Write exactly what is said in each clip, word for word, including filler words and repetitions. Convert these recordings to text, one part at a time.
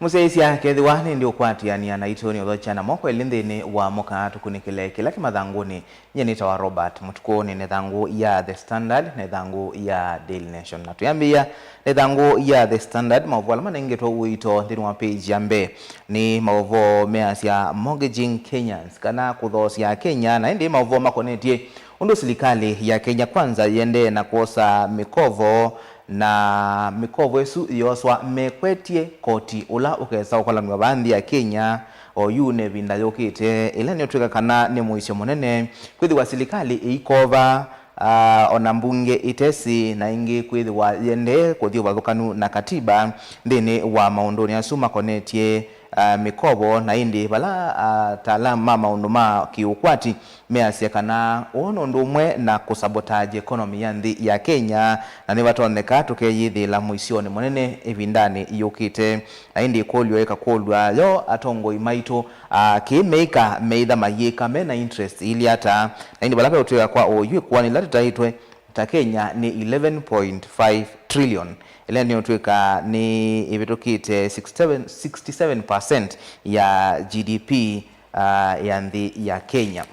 Mũsyaĩĩsya, kethĩwa nĩndĩ ũkwatĩanĩa naitũ nĩ ũthokya na moko elĩ nthĩnĩ wa mũkaa tũkunĩkĩle kĩla kĩ mathangũnĩ. Nyie nĩtawa Robert Mũtukũ, nĩ na ĩthangũ ya The Standard na ĩthangũ ya Daily Nation. Na twĩambĩĩa na ĩthangũ ya The Standard, maũvoo ala manengetwe ũito nthĩnĩ wa page ya mbee nĩ maũvoo measya mortgaging Kenyans, kana kũthoosya Akenya, na ĩndĩ maũvoo makonetye ũndũ silikalĩ ya Kenya Kwanza yĩendee na kwosa mĩkovo, na mĩkovo ĩsu yoswa mekwetye koti ũla ũkesa ũkolanw'a vaa nthĩ ya Kenya. O yu nĩ ĩvinda yũkĩte ĩla nĩũtw'ĩka kana nĩ mũisyo mũnene kwĩthĩwa silikalĩ ĩikova, ah, ona mbunge ĩtesĩ, na ĩngĩ kwĩthĩwa yĩendee kũthi ũvathũkanu na katiba nthĩnĩ wa maũndũnĩ asu makonetye, ah, mĩkovo, na ĩndĩ vala, ah, ataalamu ma maũndũ ma kĩũkwati measya kana ũũ nĩ ũndũ ũmwe na kũsabotage economy ya nthĩ ya Kenya, na nĩvatonyeka tũkeyĩthĩĩla mũisyonĩ mũnene ĩvindanĩ yũkĩte. Na ĩndĩ ĩkũlyo ĩkakũlw'a, yo atongoi maitũ, ah, kĩĩ meĩka, meĩtha mayĩka me na interest ilĩ ata? Na ĩndĩ vala veũtw'ĩka kwa ũyu ĩkũani ĩla tũtaĩtwe ta Kenya nĩ eleven point five trillion, ĩla nĩũtw'ĩka nĩ ĩvĩtũkĩte sixty-seven, sixty-seven percent ya G D P, ah, ya nthĩ ya Kenya.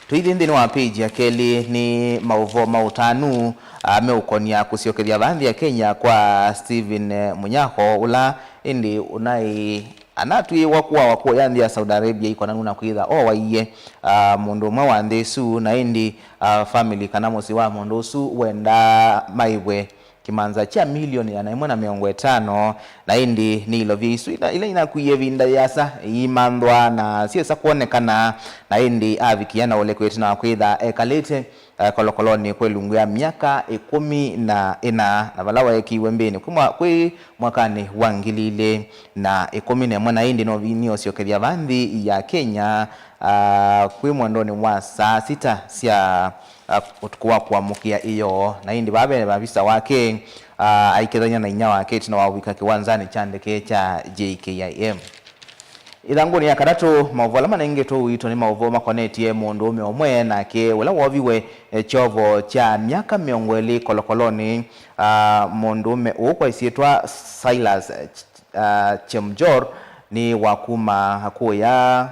Tũithi nthĩnĩ wa page ya kelĩ nĩ maũvoo ma ũtanu, ah, meũkonia kũsyokethya vaa nthĩ ya Kenya kwa Stephen, eh, Munyako, ũla ĩndĩ ũnaĩ anatw'ĩĩwa kũawa kũya nthĩ ya Saudi Arabia ikonanu na kwĩtha owaie, ah, mũndũ ũmwe wa nthĩ ĩsu, na ĩndĩ, ah, family kana mũsyĩ wa mũndũ ũsu wendaa maĩvwe kĩmanza kya milioni ĩana ĩmwe na mĩongo ĩtano, na ĩndĩ nĩ ilovia isu ila, ila inakuie ĩvinda yĩasa iimanthwa na syesa kwonekana, na ĩndĩ avikia na ũleku ĩtina wa kwĩtha ekalĩte, eh, kolokolonĩ kwa ĩlungu ya myaka ĩkũmi na ĩna, na vala waekiiwe mbĩnĩ kwĩ mwa-, kwĩ mwakanĩ wa ngili ilĩ na ĩkũmi na ĩmwe, na ĩndĩ no vi-, nĩũsyokethya vaa nthĩ ya Kenya, ah, kwĩ mwendonĩ wa saa sita sya, ah, ũtukũ wa kũamũkĩa ĩyoo, na ĩndĩ vaa ve vavisa wake, ah, aikethany'a na inyia wake ĩtina wa ũvika kĩwanzanĩ kya ndeke kya J K I M. Ĩthangũnĩ ya katatũ, maũvoo ala manengetwe ũito nĩ maũvoo makonetye mũndũũme ũmwe nake ũla woviwe, eh, kyovo kya myaka mĩongo ĩlĩ kolokolonĩ. Ah, mũndũũme ũũ kwa ĩsyĩtwa Silas, eh, Ch-, ah, Chemjor nĩ wa kuma kũya,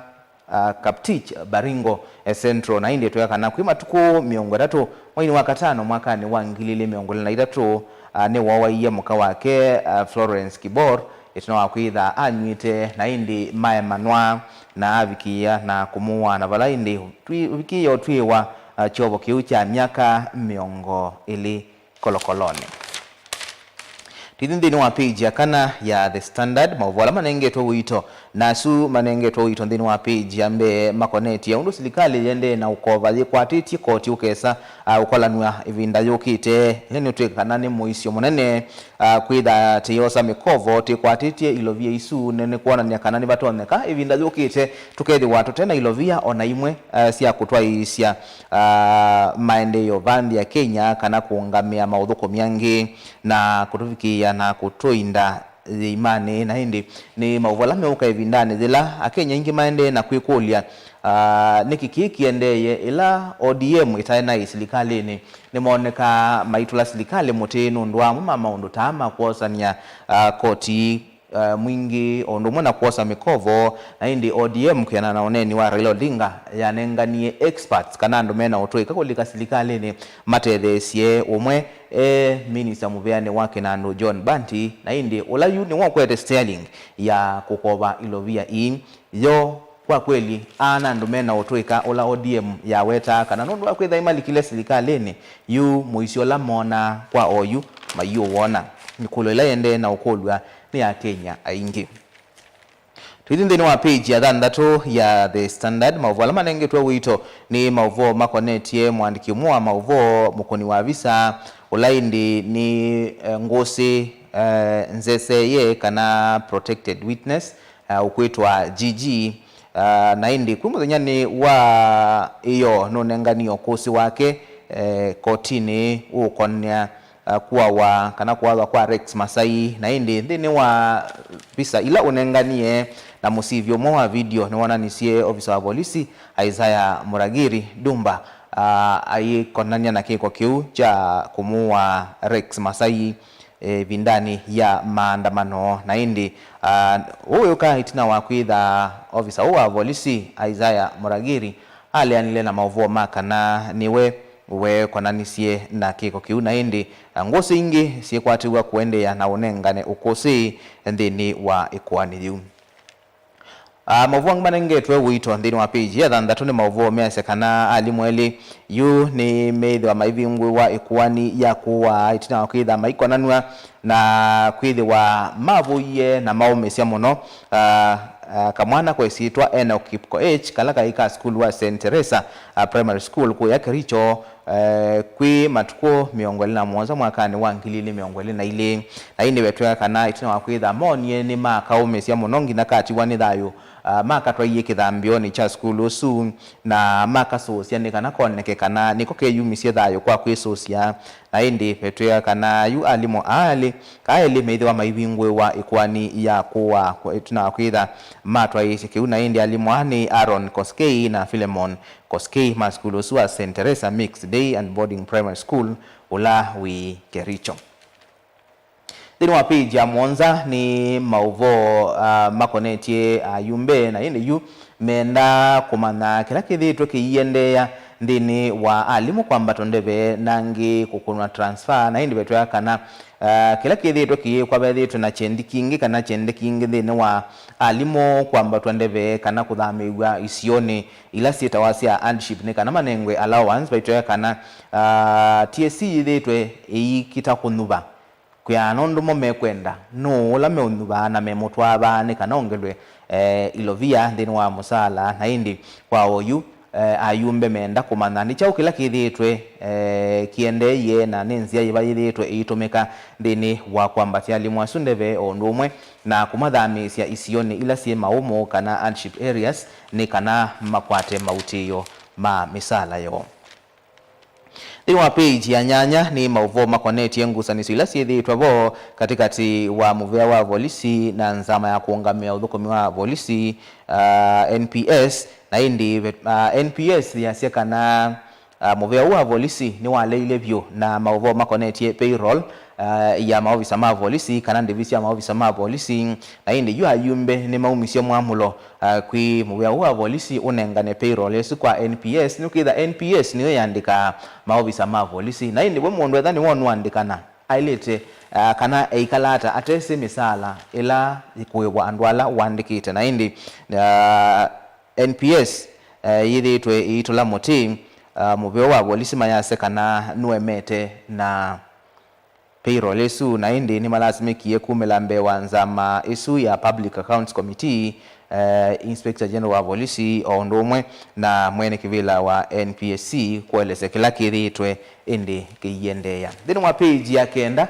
ah, Kaptich, Baringo, eh, Central, na ĩndĩ twĩa kana kwĩ matukũ mĩongo ĩtatũ mweinĩ wa katano mwakanĩ wa ngili ilĩ mĩongo ĩlĩ na itatũ, ah, nĩwooaie mũka wake, ah, Florence Kibor, ĩtina wa kwĩtha anyw'ĩte, na ĩndĩ maemanwa na avikĩĩa na kũmũaa, na vala ĩndĩ twi-, ũvikĩĩa ũtw'ĩĩwa, ah, kyovo kĩu kya myaka mĩongo ĩlĩ kolokolonĩ. Tũithi nthĩnĩ wa page ya kana ya The Standard, maũvoo ala manengetwe ũito, na asu manengetwe ũito nthĩnĩ wa page ya mbee makonetye ũndũ silikalĩ yĩendee na ũkova yĩkwatĩtye koti ũkesa, ah, ũkolanw'a ĩvinda yũkĩte. Ĩla nĩũtw'ĩka kana nĩ mũisyo mũnene, ah, kwĩtha tĩyosa mĩkovo tĩkwatĩtye ilovia isu, nĩ, nĩ kwonany'a kana nĩvatonyeka ĩvinda yũkĩte tũkethĩwa tũte na ilovia o na imwe, ah, sya kũtwaĩĩsya, ah, maendeeo vaa nthĩ ya Kenya, kana kũũngamĩa maũthũkũmi angĩ, na kũtũvikĩĩa na kũtũinda yĩimanĩ. Na ĩndĩ nĩ maũvoo ala meũka ĩvindanĩ yĩla Akenya aingĩ maendee na kwĩkũlya, ah, nĩkĩ kĩĩ kĩendeeye ĩla O D M ĩtaĩ naĩ silikalĩnĩ? Nĩmonekaa maitũla silikalĩ mũtĩ nũndũ wa amwe ma maũndũ ta aa ma kwosany'a, ah, koti, ah, mwingĩ, o ũndũ ũmwe na kwosa mĩkovo, na ĩndĩ O D M kwĩanana na ũneeni wa Raila Odinga yanenganie experts kana andũ mena ũtũĩka kũlika silikalĩnĩ matetheesye. Ũmwe e minista mũvĩanĩ wa kĩnandũ John Banti, na ĩndĩ ũla yu nĩwe ũkwete Sterling ya kũkova ilovia ii. Yo, kwa kweli, aa na andũ mena ũtũĩka ũla O D M yawetaa kana nũndũ wa kwĩtha imalikile silikalĩnĩ, yu mũisyo ũla monaa kwa oyu maiũwona. Ĩkũlyo ĩla yĩendee na ũkũlw'a nĩ Akenya aingĩ. Tũithi nthĩnĩ wa page ya thanthatũ ya The Standard, maũvoo ala manengetwe ũito nĩ maũvoo makonetye mũandĩki ũmwe wa maũvoo, mũkũni wa visa, ũla ĩndĩ nĩ, eh, ngũsĩ, eh, nzeseye kana protected witness, eh, ũkwĩtwa Gigi, ah, na ĩndĩ kwĩ mũthenyanĩ wa ĩyoo nũnenganie ũkũsĩ wake, eh, kotinĩ ũũkonea, ah, kũawa kana kũathwa kwa Rex Masai, na ĩndĩ nthĩnĩ wa visa ila ũnenganie na mũsivi ũmwe wa video nĩwonanisye ovisa wa volisi Isaiah Muragiri Dumba, ah, ayĩkonany'a na kĩko kĩu kya kũmũũa Rex Masai. ĩvindanĩ ya maandamano. Na ĩndĩ, ah, ũũ wĩũka ĩtina wa kwĩtha ovisa ũũ wa volisi, Isaiah Muragiri, aleanile na maũvoo ma kana nĩwe weekonanisye na kĩko kĩu, na ĩndĩ, ah, ngũsĩ ingĩ syĩkwatĩw'a kũendeea na ũnengane ũkũsĩ nthĩnĩ wa ĩkoani yĩu. Ah, maũvoo angĩ manengetwe ũito nthĩnĩ wa page ya thanthatũ nĩ maũvoo measya kana alimũ elĩ yu nĩmeĩthĩwa maivingũĩwa ĩkoani ya kũaa ĩtina wa kwĩtha maikonanw'a na kwĩthĩwa mavũie na maũmĩsya mũno, ah, ah, kamwana kwa ĩsyĩtwa Enoch Kipkoech, kala kaĩ ka sukulu wa Saint Teresa, ah, Primary School kũya Kericho, eh, kwĩ matukũ mĩongo ĩlĩ na mũonza mwakanĩ wa ngili ilĩ mĩongo ĩlĩ na ilĩ. Na ĩndĩ vetwĩa kana ĩtina wa kwĩtha moonie nĩmakaũmĩsya mũno nginya katiwa nĩ thayũ, ah, makatwaie kĩthambĩonĩ kya sukulu ũsu na makasũsya nĩ kana koneke kana nĩko keyumisye thayũ kwa kwĩsũsya. Na ĩndĩ vetwĩa kana yu alimũ aa elĩ, kaa elĩ meĩthĩwa maivingũĩwa ĩkoani ya kũaa ĩtina wa kwĩtha matwaĩĩsye kĩu. Na ĩndĩ alimũ aa nĩ Aaron Koskei na Philemon Koskei ma sukulu ũsu wa Saint Teresa Mixed Day and Boarding Primary School ũla wĩ Kericho. Nthĩnĩ wa page ya mũonza nĩ maũvoo, ah, makonetye ayumbe, na ĩndĩ yu menda kũmanya kĩla kĩthĩĩtwe kĩiendeea nthĩnĩ wa alimũ kwambatwa ndeve na angĩ kũkũnwa transfer. Na ĩndĩ vetwĩa kana, ah, kĩla kĩthĩĩtwe kĩyĩkwa vethĩĩtwe na kyendi kingĩ kana kyende kingĩ nthĩnĩ wa alimũ kwambatwa ndeve kana kũthamĩĩw'a isionĩ ila syĩtawa sya hardship nĩ kana manengwe allowance, vaitwĩa kana, ah, T S C yĩthĩĩtwe ĩikita kũnyuva kwĩana ũndũ mo mekwenda, nũũ ũla meũnyuvaa na memũtwaa vaa nĩ kana ongelwe, eh, ilovia nthĩnĩ wa mũsaala. Na ĩndĩ kwa oyu, eh, ayumbe menda kũmanya nĩ kyaũ kĩla kĩthĩĩtwe, eh, kĩendeeie na nĩ nzĩa yĩva yĩthĩĩtwe ĩitũmĩka nthĩnĩ wa kwambatya alimũ asu ndeve o ũndũ ũmwe na kũmathamĩĩsya isionĩ ila syĩ maũmũ kana hardship areas nĩ kana makwate mautĩĩo ma mĩsaala yoo. Nthĩnĩ wa page ya nyanya nĩ maũvoo makonetye ngusanĩsyo ila syĩthĩĩtwe vo katĩkatĩ wa mũvĩa wa volisi na nzama ya kũũngamĩa ũthũkũmi wa volisi, ah, N P S. Na ĩndĩ, ah, N P S yasya kana, ah, mũvĩa ũũ wa volisi nĩwaleile vyũ na maũvoo makonetye payroll, ah, ya maovisa ma volisi kana ndĩvi sya maovisa ma volisi. Na ĩndĩ yu ayumbe nĩmaumisye mwamũlo, ah, kwĩ mũvĩa ũũ wa volisi ũnengane payroll ĩsu kwa N P S, nĩũkĩtha N P S nĩyo yandĩkaa maovisa ma volisi. Na ĩndĩ we mũndũ etha nĩwe ũnũandĩkana, aĩlĩte, ah, kana eĩkala ata atesĩ mĩsaala ĩla ĩkũĩwa andũ ala ũandĩkĩte. Na ĩndĩ, ah, N P S, eh, yĩthĩĩtwe ĩitũla mũtĩ, ah, mũvĩa wa volisi mayasya kana nũemete na payroll ĩsu, na ĩndĩ nĩmalasimĩkie kumĩla mbee wa nzama ĩsu ya Public Accounts Committee, eh, Inspector General wa volisi o ũndũ ũmwe na mwene kĩvĩla wa N P S C kũelesya kĩla kĩthĩĩtwe ĩndĩ kĩiendeea. Nthĩnĩ wa page ya kenda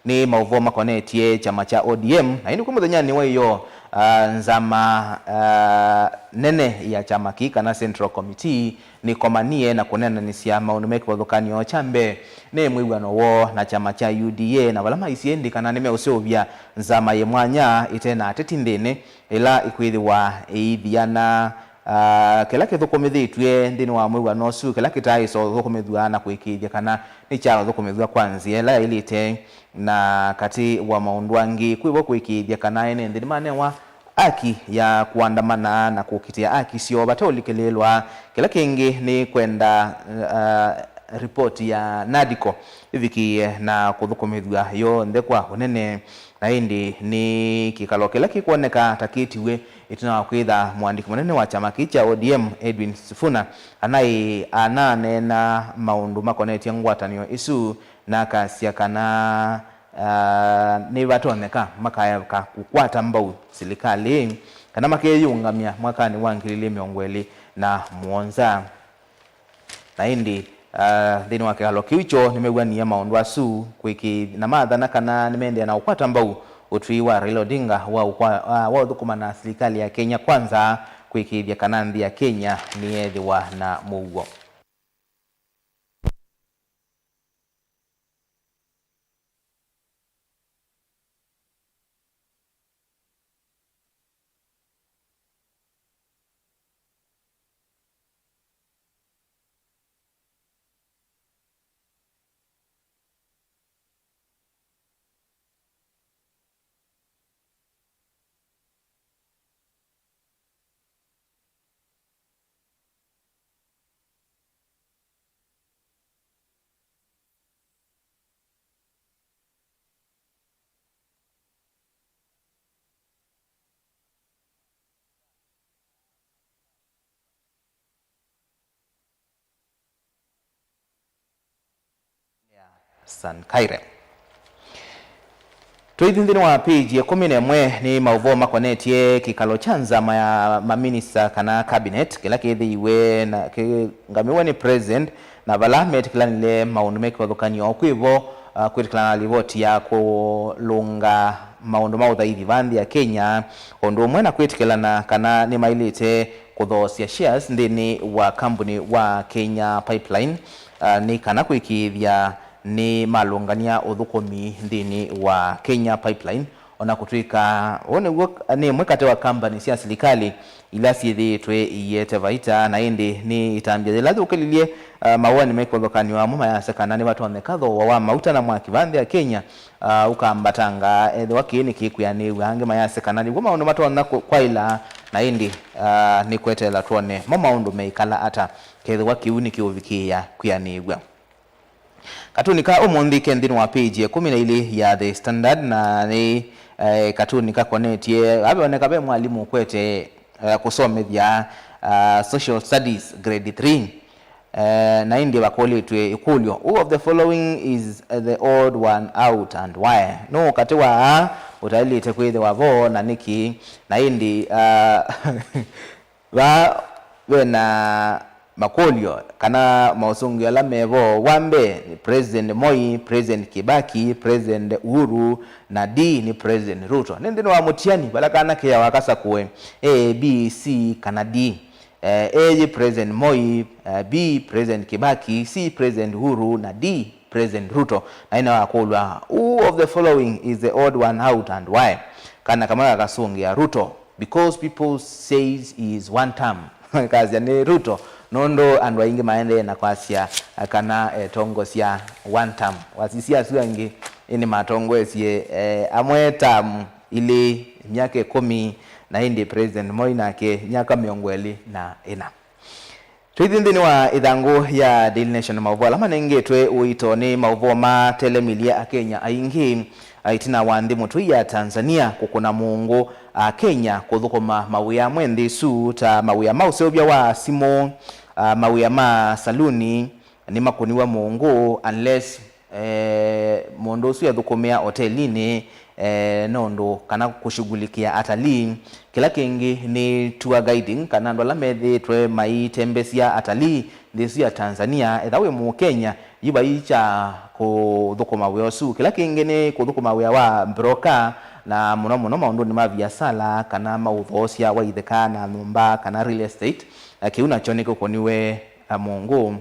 nĩ maũvoo makonetye kyama kya O D M, na ĩndĩ kwĩ mũthenyanĩ wa ĩyoo, ah, nzama, ah, nene ya kyama kĩĩ kana Central Committee nĩkomanie na kũneenanĩsya maũndũ me kĩvathũkany'o. Kya mbee, nĩ mwĩw'ano woo na kyama kya U D A, na vala maisye ĩndĩ kana nĩmeũseũvya nzama yĩ mwanya ĩte na ateti nthĩnĩ, ĩla ĩkwĩthĩwa ĩithiana, ah, kĩla kĩthũkũmĩthĩtw'e nthĩnĩ wa mwĩw'ano ũsu, kĩla kĩtaaĩsa ũthũkũmĩthw'a na kũĩkĩĩthya kana nĩkyathũkũmĩthw'a kwa nzĩa ĩla yaĩlĩte. Na katĩ wa maũndũ angĩ, kwĩvo kũĩkĩĩthya kana ene nthĩ nĩmanewa aki ya kũandamana na kũkitĩa aki syoo vate ũlikĩlĩĩlwa. Kĩla kĩngĩ nĩ kwenda, uh, ripoti ya NADCO ĩvikĩĩe na kũthũkũmĩthw'a yonthe kwa ũnene. Na ĩndĩ nĩ kĩkalo kĩla kĩkwoneka ta kĩtiwe ĩtina wa kwĩtha mũandĩki mũnene wa kyama kĩĩ kya O D M, Edwin Sifuna, anaĩ ananeena maũndũ makonetye ngwatanĩo ĩsu, na akasya kana, ah, nĩvatonyeka makayaka kũkwata mbau silikalĩ kana makeyĩũngamya mwakanĩ wa ngili ilĩ mĩongo ĩlĩ na mũonza. Na ĩndĩ, ah, nthĩnĩ wa kĩkalo kĩu kyoo nĩmew'anie maũndũ asu kwĩkĩ-, na mathana kana nĩmendea na kũkwata mbau ũtwi wa Raila Odinga wa ũkwa-, ah, wa ũthũkũma na silikalĩ ya Kenya Kwanza kwĩkĩĩthya kana nthĩ ya Kenya nĩyeethĩwa na mũuo. Sankaire. Twĩthi nthĩnĩ wa page ya ĩkũmi na ĩmwe nĩ maũvoo makonetye kĩkalo kya nzama ya maminista kana cabinet kĩla kĩthĩiwe na kĩngamĩwe nĩ president, na vala metĩkĩlanile maũndũ me kĩvathũkany'o kwĩvo, ah, kwĩtĩkĩlana na livoti ya kũlũnga maũndũ ma ũthaithi va nthĩ ya Kenya, o ũndũ ũmwe na kwĩtĩkĩlana kana nĩmaĩlĩte kũthoosya shares nthĩnĩ wa kambuni wa Kenya Pipeline, ah, nĩ kana kũĩkĩĩthya nĩmalũngany'a ũthũkũmi nthĩnĩ wa Kenya Pipeline, o na kũtw'ĩka ũũ nĩw'o nĩ ĩmwe katĩ wa kambani sya silikalĩ ila syĩthĩĩtwe iiete vaita, na ĩndĩ nĩ ĩtambya yĩla yũkĩlilye, ah, mawoni me kĩvathũkany'o, amwe mayasya kana nĩvatonyeka thooa wa mauta na mwaki va nthĩ ya Kenya, ah, ũkambatanga ethĩwa kĩĩ nĩkĩkwĩanĩw'a. Angĩ mayasya kana nĩw'o maũndũ matonya kũ-, kwaĩla, na ĩndĩ, ah, nĩkweteela twone mo maũndũ meĩkala ata kethĩwa kĩu nĩkĩũvikĩĩa kwĩanĩw'a. Katuni ka ũmũnthĩ ke nthĩnĩ wa page ya ĩkũmi na ilĩ ya The Standard, na nĩ, eh, katuni kakonetye, avoneka ve mwalimũ ũkwete, eh, kũsomethya, ah, social studies grade three. Eh, na ĩndĩ vakũlĩtw'e ĩkũlyo, "Who of the following is the odd one out and why?" Nũũ katĩ wa aa ũtaĩlĩte kwĩthĩwa vo, na nĩkĩ? Na ĩndĩ, ah, vaa ve na makũlyo kana maũsũngĩo ala me vo. Wa mbee nĩ President Moi, President Kibaki, President Uhuru, na D nĩ President Ruto. Nĩ nthĩnĩ wa mũtiani vala kana keawa kasakũe A, B, C, kana D. Eh, A yĩ President Moi, eh, B President Kibaki, C President Uhuru, na D President Ruto. Na ĩna wakũlw'a, "Who of the following is the odd one out and why?" Kana kamwe kakasũngĩa, "Ruto, because people says he is one term." Kasya nĩ Ruto nũndũ andũ aingĩ maendee na kwasya, eh, kana etongosya one term. Wasisya asu angĩ, ĩndĩ matongoesye, eh, amwe term ilĩ, myaka ĩkũmi, na ĩndĩ President Moi nake myaka mĩongo ĩlĩ na ĩna. Twĩthi nthĩnĩ wa ĩthangũ ya Daily Nation, maũvoo ala manengetwe ũito nĩ maũvoo matelemilye Akenya aingĩ, a, ĩtina wa nthĩ mũtũi ya Tanzania kũkũna mũũngũ, Akenya kũthũkũma mawĩa amwe nthĩ ĩsu ta mawĩa ma ũseũvya wa simũ, a, mawĩa ma saluni nĩmakũniwe mũũngũ unless eh, mũndũ ũsu ethũkũmĩa otelinĩ, eh, nũndũ kana kũshughulikia atalii. Kĩla kĩngĩ nĩ tour guiding, kana andũ ala methĩĩtwe maitembesya atalii nthĩ ĩsu ya Tanzania. Etha wĩ Mũkenya, yu vai kya kũthũkũma wĩa ũsu. Kĩla kĩngĩ nĩ kũthũkũma wĩa wa broker, na mũno mũno maũndũnĩ ma viasala kana maũthoosya wa itheka na nyũmba kana real estate. Na kĩu nakyo nĩkĩkũniwe, eh, mũũngũ.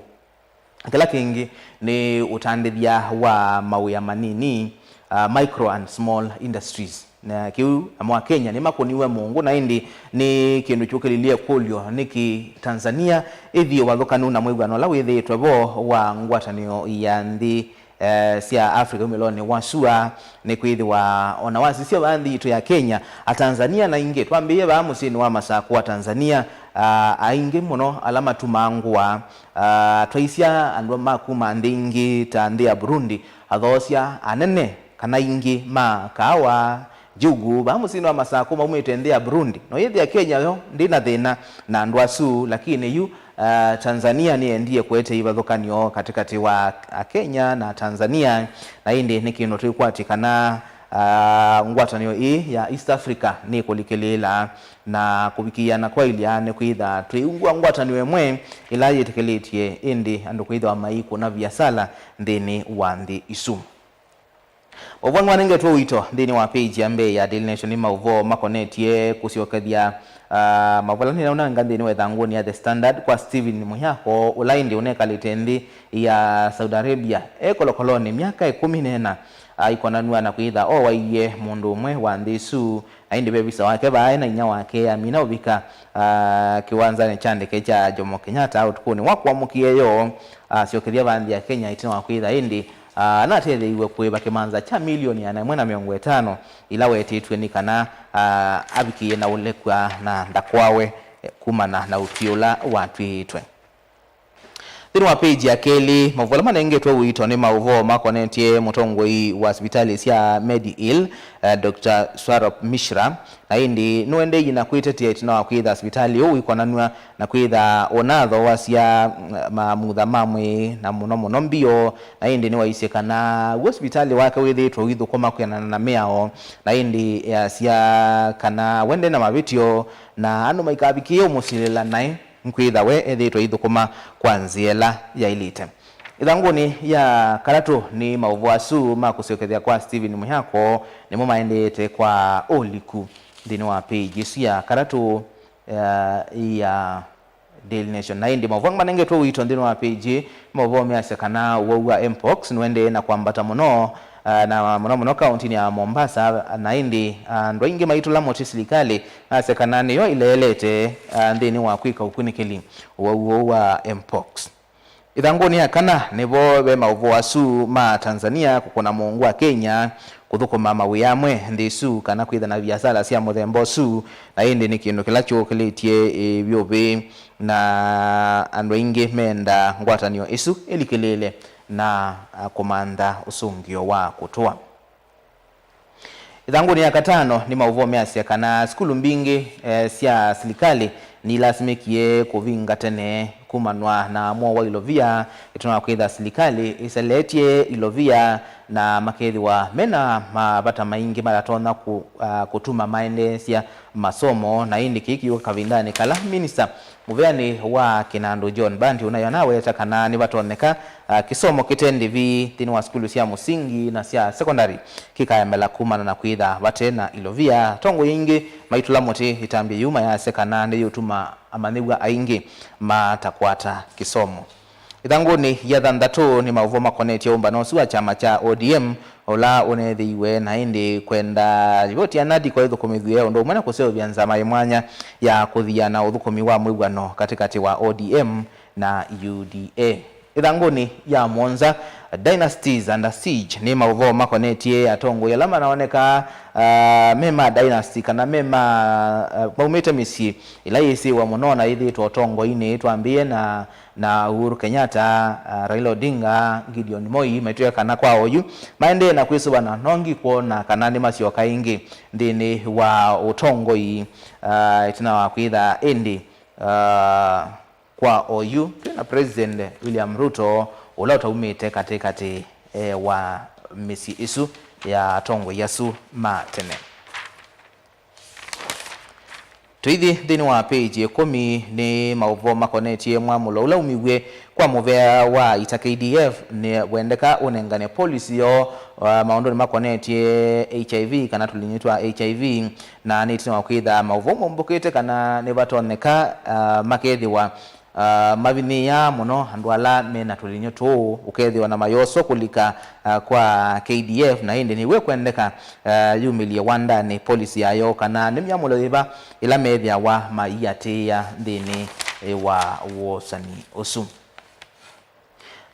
Kĩla kĩngĩ nĩ ũtandĩthya wa mawĩa manini, uh, micro and small industries. Na kĩu namo Akenya nĩmakũniwe mũũngũ, na ĩndĩ nĩ kĩndũ kyũkĩlilye ĩkũlyo, nĩkĩ Tanzania ĩthi ũvathũkanu na mwĩw'ano ũla wĩthĩĩtwe vo wa ngwatanĩo ya nthĩ, eh, sya Africa umĩlonĩ wa sua? Nĩkwĩthĩwa o na wasisya vaa nthĩ yitũ ya Kenya, Atanzania na ingĩ, twambĩĩe vaa mũsyĩnĩ wa Masakũ wa Tanzania, ah, aingĩ mũno ala matumaa ngũa, ah, twaisya andũ ma kuma nthĩ ingĩ ta nthĩ ya Burundi, athoosya anene kana aingĩ ma kaawa, njugu, vaa mũsyĩnĩ wa Masakũ maumĩte nthĩ ya Burundi. No yĩthĩa Kenya yo ndĩ na thĩna na andũ asu, lakini yu, ah, Tanzania nĩyendie kũete ivathũkany'o katĩkatĩ wa Akenya na Tanzania, na ĩndĩ nĩ kĩndũ twĩkwatĩ kana, ah, ngwatanĩo ĩĩ ya East Africa nĩkũlikĩlĩĩla na kũvikĩĩa na kwaĩlya nĩkwĩtha twĩiw'a ngwatanĩo ĩmwe ĩla yĩtĩkĩlĩtye ĩndĩ andũ kwĩthĩwa maikũna viasala nthĩnĩ wa nthĩ isu. Maũvoo angĩ manengetwe ũito nthĩnĩ wa page ya mbee ya Daily Nation nĩ maũvoo makonetye kũsyokethya, ah, maũvoo ala nĩnaũnanga nthĩnĩ wa ĩthangũnĩ ya The Standard kwa Stephen Mũyako, ũla ĩndĩ ũnekalĩte nthĩ ya Saudi Arabia e kolokolonĩ myaka ĩkũmi na ĩna, aikonanw'a na kwĩtha owaie mũndũ ũmwe wa nthĩ ĩsu. Na ĩndĩ ve visa wake vaa e na inyia wake amina ũvika, ah, kĩwanzanĩ kya ndeke kya Jomo Kenyatta ũtukũnĩ wa kũamũkĩa yo, asyokethya vaa nthĩ ya Kenya ĩtina wa kwĩtha ĩndĩ, ah, anatetheeiw'e kũĩva kĩmanza kya milioni ĩana ĩmwe na mĩongo ĩtano ila wetĩtw'e nĩ kana, ah, avikĩĩe na ũlekw'a na ndakwawe, eh, kumana na ũtwi ũla watw'ĩĩtwe. Nthĩnĩ wa page ya kelĩ, maũvoo ala manengetwe ũito nĩ maũvoo makonetye mũtongoi wa sivitalĩ sya Medi-Hill, eh, Doctor Swaroop Mishra, na ĩndĩ nũendeeie na kwĩtetea ĩtina wa kwĩtha sivitalĩ ũũ ũikonanw'a na kwĩtha ũnathooasya, mm, mamutha ma mwĩĩ na mũno mũno mbio, na ĩndĩ nĩwaisye kana w'o sivitalĩ wake wĩthĩĩtwe ũithũkũma kwĩanana na mĩao, na ĩndĩ easya kana we nde na mavĩtyo na andũ maikavikĩĩe ũmũsilĩla naĩ nkwĩtha we ethĩĩtwe aithũkũma kwa nzĩa ĩla yaĩlĩte. Ĩthangũnĩ ya katatũ nĩ maũvoo asu ma kũsyokethya kwa Stephen Mwĩhako nĩmo maendeete kwa ũliku nthĩnĩ wa page ĩsu ya katatũ, eh, ya Daily Nation. Na ĩndĩ maũvoo angĩ manengetwe ũito nthĩnĩ wa page ĩĩ, maũvoo measya kana ũwau wa mpox nũendee na kwambata mũno, ah, na mũno mũno kaũntĩnĩ ya Mombasa, na ĩndĩ, ah, andũ aingĩ maitũla mũtĩ silikalĩ, asya kana nĩyo ĩleelete, ah, nthĩnĩ wa kwĩka ũkunĩkĩli ũwau ũũ wa mpox. Ĩthangũnĩ ya kana nĩvo ve maũvoo asu ma Tanzania kũkũna mũungu wa Kenya kũthũkũma mawĩa amwe nthĩ ĩsu kana kwĩtha na viasala sya mũthemba ũsu, na ĩndĩ nĩ kĩndũ kĩla kyũkĩlĩtye ĩvyũvĩ, na andũ aingĩ menda ngwatanĩo ĩsu ĩlikĩlĩĩle na, a, kũmantha ũsũngĩo wa kũtũa. Ĩthangũnĩ ya katano nĩ maũvoo measya kana sukulu mbingĩ, eh, sya silikalĩ nilasimĩkie kũvinga tene kumanwa na mwoo wa ilovia, ĩtina wa kwĩtha silikalĩ ĩseletye ilovia na makethĩwa mena mavata maingĩ matatonya kũ-, ah, kũtuma maendeesya masomo, na ĩndĩ kĩĩ kĩũka kavindanĩ kala minista mũveanĩ wa kĩnandũ John Mbadi ũnayo anaweta kana nĩvatonyeka, ah, kĩsomo kĩte ndĩvi nthĩnĩ wa sukulu sya mũsingi na sya sekondalĩ kĩkaemela kumana na kwĩtha vate na ilovia. Atongoi aingĩ maitũla mũtĩ ĩtambya yĩu mayasya kana nĩyĩũtuma amanyĩw'a aingĩ matakwata kĩsomo. Ĩthangũnĩ ya thanthatũ nĩ maũvoo makonetye ũmbano ũsu wa kyama kya O D M, ũla ũneethĩiwe na ĩndĩ kwenda livoti ya NADCO ĩthũkũmĩthw'e ũndũ ũmwe na kũseũvya nzama yĩ mwanya ya kũthia na ũthũkũmi wa mwĩw'ano katĩkatĩ wa O D M na U D A. Ĩthangũnĩ ya mũonza, Dynasties Under Siege nĩ maũvoo makonetye atongoi ala manaoneka, ah, me ma dynasty kana me ma, ah, maumĩte mĩsyĩ ĩla yĩsĩwa mũno na yĩthĩĩtwe ũtongoinĩ, twambĩĩe na na Uhuru Kenyatta, ah, Raila Odinga, Gideon Moi, maitwĩa kana kwa oyu maendee na kwĩsũvana, nongi kwona kana nĩmasyoka ĩngĩ nthĩnĩ wa ũtongoi, ah, ĩtina wa kwĩtha ĩndĩ, ah, kwa oyu twĩ na President William Ruto, ũla ũtaumĩte katĩkatĩ, eh, wa mĩsyĩ ĩsu ya atongoi asu ma tene. Tũithi nthĩnĩ wa page ĩkũmi, nĩ maũvoo makonetye mwamũlo ũla umiw'e kwa mũvea wa ita K D F nĩ wendeka ũnengane polisi yoo, uh, maũndũnĩ makonetye H I V kana tũlinyu twa H I V, na nĩ ĩtina wa kwĩtha maũvoo maumbũkĩte kana nĩvatonyeka, uh, makethĩwa ah, mavinyĩĩaa mũno andũ ala me na tũlinyu tũũ, ũkethĩwa na mayoswa kũlika, ah, kwa K D F, na ĩndĩ nĩw'o ĩkwendeka, ah, yumĩlye wandanĩ polisi yayo kana nĩ myamũlo yĩva ĩla methĩawa maiatĩĩa nthĩnĩ, eh, wa wosani ũsu.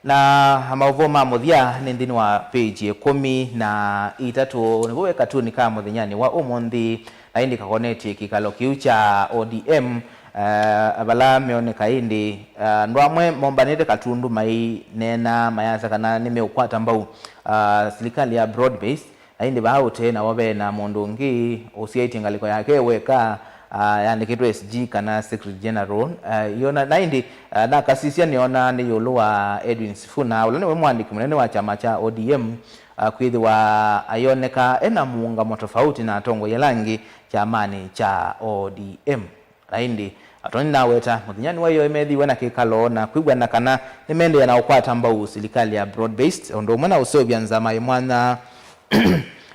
Na maũvoo ma mũthya nĩ nthĩnĩ wa page ĩkũmi na itatũ, nĩvo we katuni ka mũthenyanĩ wa ũmũnthĩ. Na ĩndĩ kakonetye kĩkalo kĩu kya O D M, eh, vala meoneka ĩndĩ, eh, andũ amwe mombanĩte katundu maineena mayasya kana nĩmeũkwata mbau, ah, silikalĩ ya broad based, na ĩndĩ vaa ũtee navo ve na mũndũ ũngĩ ũsyaĩtye ngalĩko yake weka, ah, yandĩkĩtwe S G kana Secretary General. Ah, yona, na ĩndĩ, ah, nakasisya nĩona nĩ ĩũlũ wa Edwin Sifuna, ũla nĩwe mũandĩki mũnene wa kyama kya O D M, ah, kwĩthĩwa ayoneka ena mũũngamo tofauti na atongoi ala angĩ kyamanĩ kya O D M. Na ĩndĩ, atoni naweta, mũthenyanĩ wa ĩyo methiwe na kĩkalo na kwĩw'ana kana nĩmendee na ũkwata mbau silikalĩ ya broad based, ũndũ ũmwe na ũseũvya nzama ĩ mwanya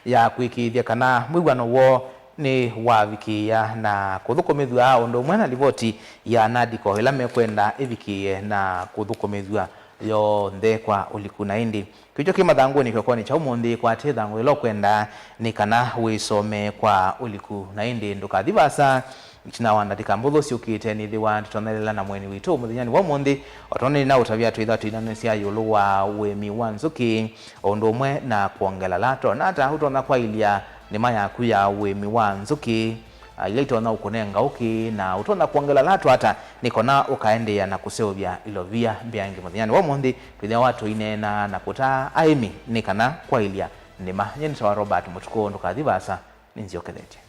ya kũĩkĩĩthya kana mwĩw'ano woo nĩwavikĩĩa na kũthũkũmĩthw'a, ũndũ ũmwe na livoti ya NADCO ĩla mekwenda ĩvikĩĩe na kũthũkũmĩthw'a yonthe kwa ũliku. Na ĩndĩ, kĩkyo kĩ mathangũnĩ kĩokonĩ kya ũmũnthĩ, kwata ĩthangũ yĩla ũkwenda nĩ kana wĩsomee kwa ũliku. Na ĩndĩ ndũkathi vaasa, ĩtina wa ndatĩka mbũthũ syũkĩte, nĩthĩwa tũtonelela na mũeni witũ mũthenyanĩ wa ũmũnthĩ, o tondũ nĩnaũtavya twĩtha tũinanĩsya ĩũlũ wa ũĩmi wa nzũkĩ, o ũndũ ũmwe na kwongela lato. Nata ũtonya kwaĩlya nĩma yaku ya ũĩmi wa nzũkĩ? ah, ila itonya ũkũnenga ũkĩ na ũtonya kwongela latũ ata, nĩ kana ũkaendeea na kũseũvya ilovia mbeange. Mũthenyanĩ wa ũmũnthĩ, twĩthĩawa tũineena na kũtaa aĩmi nĩ kana kwaĩlya nĩma. Nyie nĩtawa Robert Mũtukũ, ndũkathi vaasa, nĩnzyokethetye.